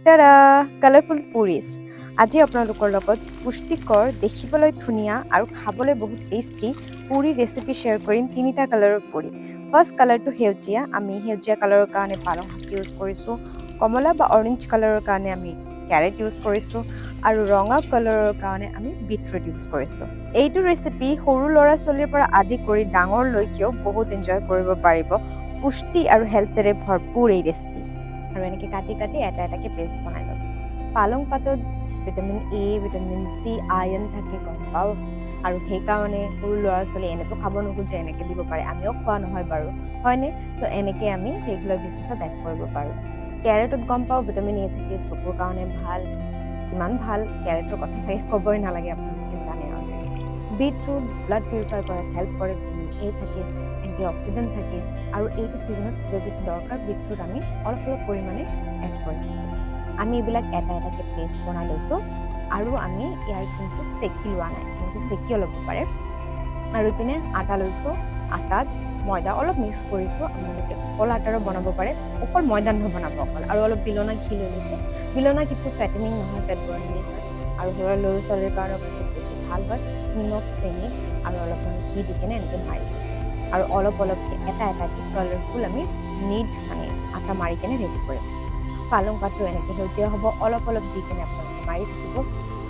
টাৰা, colourful পুৰিজ। আজি আপোনালোকৰ লগত পুষ্টিকৰ, দেখিবলৈ ধুনীয়া আৰু খাবলৈ বহুত টেষ্টি পুৰি ৰেচিপি শ্বেয়াৰ কৰিম। তিনিটা কালাৰৰ পুৰি। ফাৰ্ষ্ট কালাৰটো সেউজীয়া। আমি সেউজীয়া কালাৰৰ কাৰণে পালং শাক ইউজ কৰিছোঁ। কমলা বা অৰেঞ্জ কালাৰৰ কাৰণে আমি কেৰেট ইউজ কৰিছোঁ আৰু ৰঙা কালাৰৰ কাৰণে আমি বিটৰুট ইউজ কৰিছোঁ। এইটো ৰেচিপি সৰু ল'ৰা ছোৱালীৰ পৰা আদি কৰি ডাঙৰলৈকেও বহুত এনজয় কৰিব পাৰিব। পুষ্টি আৰু হেল্থেৰে ভৰপূৰ এই ৰেচিপি। আৰু এনেকৈ কাটি কাটি এটা এটাকৈ পেষ্ট বনাই ল'ম। পালং পাতত vitamin A, vitamin C, iron থাকে, গম পাওঁ। আৰু সেইকাৰণে সৰু ল'ৰা ছোৱালী এনেতো খাব নোখোজে, এনেকৈ দিব পাৰে। আমিও খোৱা নহয় বাৰু, হয়নে? চ' এনেকৈ আমি ৰেগুলাৰ বেচিছত এড কৰিব পাৰোঁ। কেৰেটত গম পাওঁ ভিটামিন এ থাকে, চকুৰ কাৰণে ভাল। কিমান ভাল কেৰেটৰ কথা চাগে ক'বই নালাগে, আপোনালোকে জানে অলৰেডি। বিটৰুট ব্লাড পিউৰিফাই কৰাত হেল্প কৰে। ভিটামিন এ থাকে, এণ্টি অক্সিডেণ্ট থাকে আৰু এইটো ছিজনত খুবেই বেছি দৰকাৰ। বিটৰুট আমি অলপ অলপ পৰিমাণে এড কৰি থাকোঁ। আমি এইবিলাক এটা এটাকৈ পেষ্ট বনাই লৈছোঁ আৰু আমি ইয়াৰ কিন্তু চেকি লোৱা নাই। আপোনালোকে চেকিও ল'ব পাৰে। আৰু ইপিনে আটা লৈছোঁ। আটাত ময়দা অলপ মিক্স কৰিছোঁ। আপোনালোকে অকল আটাৰো বনাব পাৰে, অকল ময়দা নবনাব অকল। আৰু অলপ বিলনা ঘি লৈ লৈছোঁ। বিলনা ঘিটো ফেটেনিং নহয়, ফেট বাৰ্ণিং হয় আৰু সৰু ল'ৰা ছোৱালীৰ কাৰণে বহুত বেছি ভাল হয়। নিমখ, চেনি আৰু অলপমান ঘি দি কেনে এনেকৈ মাৰি লৈছোঁ আৰু অলপ অলপকৈ এটা এটাকৈ কালাৰফুল আমি নিট মানে আটা মাৰি কেনে ৰেডি কৰিম। পালং পাতটো এনেকৈ সেউজীয়া হ'ব। অলপ অলপ দি কেনে আপোনালোকে মাৰি থাকিব।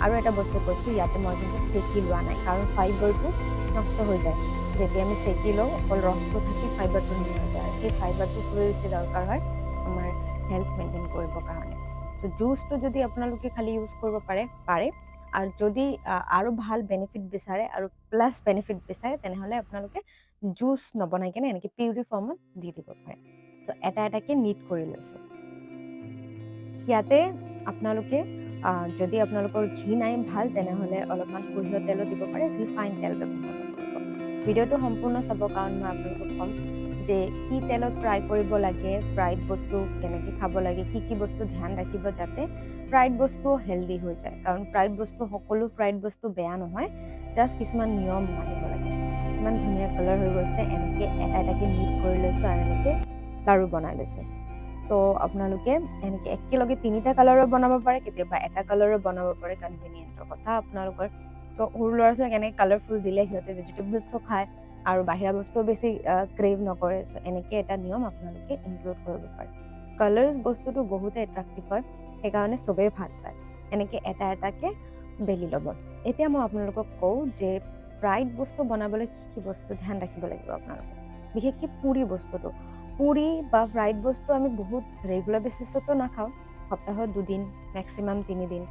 আৰু এটা বস্তু কৈছোঁ, ইয়াতে মই কিন্তু চেকি লোৱা নাই, কাৰণ ফাইবাৰটো নষ্ট হৈ যায়। যেতিয়া আমি চেকি লওঁ, অকল ৰসটো থাকি ফাইবাৰটো নোহোৱা হৈ যায় আৰু সেই ফাইবাৰটো খুবেই বেছি দৰকাৰ হয় আমাৰ হেল্থ মেইনটেইন কৰিবৰ কাৰণে। চ' জুচটো যদি আপোনালোকে খালি ইউজ কৰিব পাৰে, পাৰে। আৰু যদি আৰু ভাল বেনিফিট বিচাৰে আৰু প্লাছ বেনিফিট বিচাৰে, তেনেহ'লে আপোনালোকে জুচ নবনাই কেনে এনেকৈ পিউৰি ফৰ্মত দি দিব পাৰে। চ' এটা এটাকৈ নিট কৰি লৈছোঁ। ইয়াতে আপোনালোকে যদি আপোনালোকৰ ঘি নাই ভাল, তেনেহ'লে অলপমান সৰিয়হ তেলো দিব পাৰে। ৰিফাইন তেল ব্যৱহাৰ নকৰিব। ভিডিঅ'টো সম্পূৰ্ণ চাব, কাৰণ মই আপোনালোকক ক'ম যে কি তেলত ফ্ৰাই কৰিব লাগে, ফ্ৰাইড বস্তু কেনেকৈ খাব লাগে, কি কি বস্তু ধ্যান ৰাখিব যাতে ফ্ৰাইড বস্তুও হেল্ডি হৈ যায়। কাৰণ ফ্ৰাইড বস্তু, সকলো ফ্ৰাইড বস্তু বেয়া নহয়, জাষ্ট কিছুমান নিয়ম মানিব লাগে। ইমান ধুনীয়া কালাৰ হৈ গৈছে। এনেকৈ এটা এটাকৈ নিট কৰি লৈছোঁ আৰু এনেকৈ লাড়ু বনাই লৈছোঁ। চ' আপোনালোকে এনেকৈ একেলগে তিনিটা কালাৰৰ বনাব পাৰে, কেতিয়াবা এটা কালাৰৰ বনাব পাৰে, কনভিনিয়েণ্টৰ কথা আপোনালোকৰ। চ' সৰু ল'ৰা ছোৱালীক এনেকৈ কালাৰফুল দিলে সিহঁতে ভেজিটেবলছো খায় আৰু বাহিৰা বস্তুও বেছি ক্ৰেভ নকৰে। চ' এনেকৈ এটা নিয়ম আপোনালোকে ইনক্লুড কৰিব পাৰে। কালাৰ্ছ বস্তুটো বহুতে এট্ৰেক্টিভ হয়, সেইকাৰণে চবেই ভাল পায়। এনেকৈ এটা এটাকৈ বেলি ল'ব। এতিয়া মই আপোনালোকক কওঁ যে ফ্ৰাইড বস্তু বনাবলৈ কি কি বস্তু ধ্যান ৰাখিব লাগিব আপোনালোকে, বিশেষকৈ পুৰি বস্তুটো। পুৰি বা ফ্ৰাইড বস্তু আমি বহুত ৰেগুলাৰ বেচিছতো নাখাওঁ, সপ্তাহত দুদিন, মেক্সিমাম 3 দিন।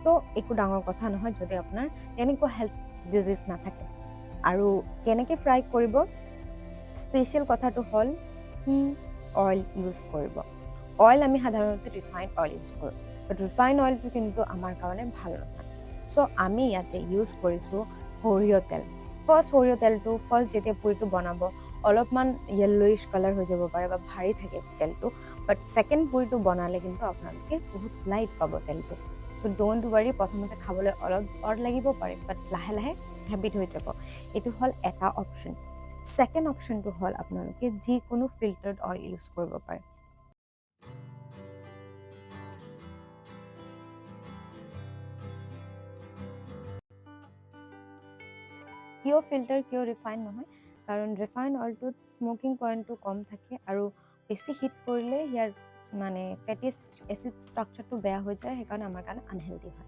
তো একো ডাঙৰ কথা নহয় যদি আপোনাৰ তেনেকুৱা হেল্থ ডিজিজ নাথাকে। আৰু কেনেকৈ ফ্ৰাই কৰিব, স্পেচিয়েল কথাটো হ'ল কি অইল ইউজ কৰিব। অইল আমি সাধাৰণতে ৰিফাইন অইল ইউজ কৰোঁ, বাট ৰিফাইন অইলটো কিন্তু আমাৰ কাৰণে ভাল নহয়। চ' আমি ইয়াতে ইউজ কৰিছোঁ সৰিয়হ তেল। ফাৰ্ষ্ট সৰিয়হ তেলটো ফাৰ্ষ্ট যেতিয়া পুৰিটো বনাব, অলপমান য়েল্ল'ইছ কালাৰ হৈ যাব পাৰে বা ভাৰী থাকে তেলটো। বাট ছেকেণ্ড পুৰিটো বনালে কিন্তু আপোনালোকে বহুত লাইট পাব তেলটো। চ' don't worry, প্ৰথমতে খাবলৈ অলপ অড লাগিব পাৰে, বাট লাহে লাহে হেবিট হৈ যাব। এইটো হ'ল এটা অপশ্যন। ছেকেণ্ড অপশ্যনটো হ'ল আপোনালোকে যিকোনো ফিল্টাৰ্ড অইল ইউজ কৰিব পাৰে। কিয় ফিল্টাৰ, কিয় ৰিফাইন নহয়? কাৰণ ৰিফাইন অইলটোত স্মকিং পইণ্টটো কম থাকে আৰু বেছি হিট কৰিলে ইয়াৰ মানে ফেটি এচিড ষ্ট্ৰাকচাৰটো বেয়া হৈ যায়, সেইকাৰণে আমাৰ কাৰণে আনহেল্ডি হয়।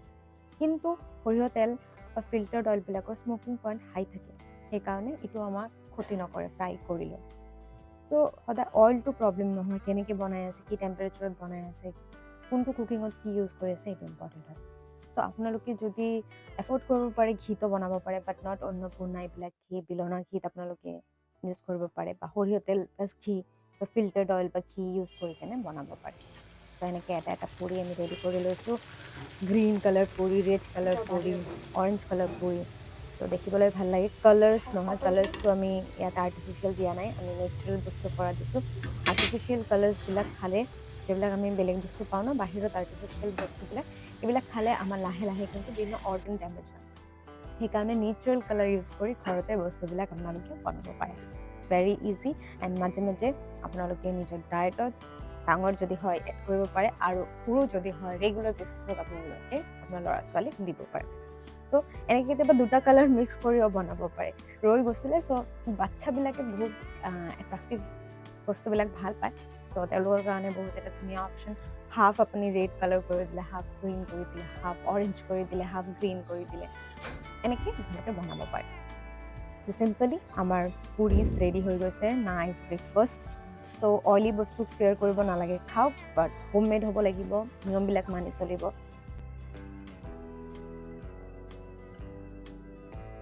কিন্তু সৰিয়হ তেল বা ফিল্টাৰ্ড অইলবিলাকৰ স্মকিং পইণ্ট হাই থাকে, সেইকাৰণে এইটো আমাক ক্ষতি নকৰে ফ্ৰাই কৰিলে। ত' সদায় অইলটো প্ৰব্লেম নহয়, কেনেকৈ বনাই আছে, কি টেম্পাৰেচাৰত বনাই আছে, কোনটো কুকিঙত কি ইউজ কৰি আছে, সেইটো ইম্পৰ্টেণ্ট হয়। চ' আপোনালোকে যদি এফৰ্ড কৰিব পাৰে, ঘিটো বনাব পাৰে, বাট not Annapurna এইবিলাক ঘি। বিলনা ঘিত আপোনালোকে ইউজ কৰিব পাৰে বা সৰিয়হ তেল প্লাছ ঘি বা ফিল্টাৰ্ড অইল বা ঘি ইউজ কৰি কেনে বনাব পাৰে। ত' এনেকৈ এটা এটা পুৰি আমি ৰেডি কৰি লৈছোঁ। গ্ৰীণ কালাৰ পুৰি, ৰেড কালাৰ পুৰি, অৰেঞ্জ কালাৰ পুৰি। ত' দেখিবলৈ ভাল লাগে। কালাৰ্ছ নহয়, কালাৰ্ছটো আমি ইয়াত আৰ্টিফিচিয়েল দিয়া নাই, আমি নেচাৰেল বস্তুৰ পৰা দিছোঁ। আৰ্টিফিচিয়েল কালাৰ্ছবিলাক খালে, যিবিলাক আমি বেলেগ বস্তু পাওঁ ন বাহিৰত, আৰ্টিফিচিয়েল বস্তুবিলাক, এইবিলাক খালে আমাৰ লাহে লাহে কিন্তু বিভিন্ন অৰ্গেন ডেমেজ হয়। সেইকাৰণে নেচাৰেল কালাৰ ইউজ কৰি ঘৰতে বস্তুবিলাক আপোনালোকে বনাব পাৰে। ভেৰি ইজি এণ্ড মাজে মাজে আপোনালোকে নিজৰ ডায়েটত ডাঙৰ যদি হয় এড কৰিব পাৰে আৰু সৰু যদি হয় ৰেগুলাৰ বেচিছত আপোনালোকে আপোনাৰ ল'ৰা ছোৱালীক দিব পাৰে। চ' এনেকৈ কেতিয়াবা দুটা কালাৰ মিক্স কৰিও বনাব পাৰে। ৰৈ গৈছিলে। চ' বাচ্ছাবিলাকে বহুত এট্ৰাক্টিভ বস্তুবিলাক ভাল পায়। চ' তেওঁলোকৰ কাৰণে বহুত এটা ধুনীয়া অপশ্যন। হাফ আপুনি ৰেড কালাৰ কৰি দিলে, হাফ গ্ৰীণ কৰি দিলে, হাফ অৰেঞ্জ কৰি দিলে, হাফ গ্ৰীণ কৰি দিলে, এনেকৈ ধুনীয়াকৈ বনাব পাৰে। চ' চিম্পলি আমাৰ পুৰিজ ৰেডি হৈ গৈছে। Nice breakfast. চ' অইলি বস্তু ফিয়াৰ কৰিব নালাগে, খাওক, বাট হোম মেড হ'ব লাগিব, নিয়মবিলাক মানি চলিব।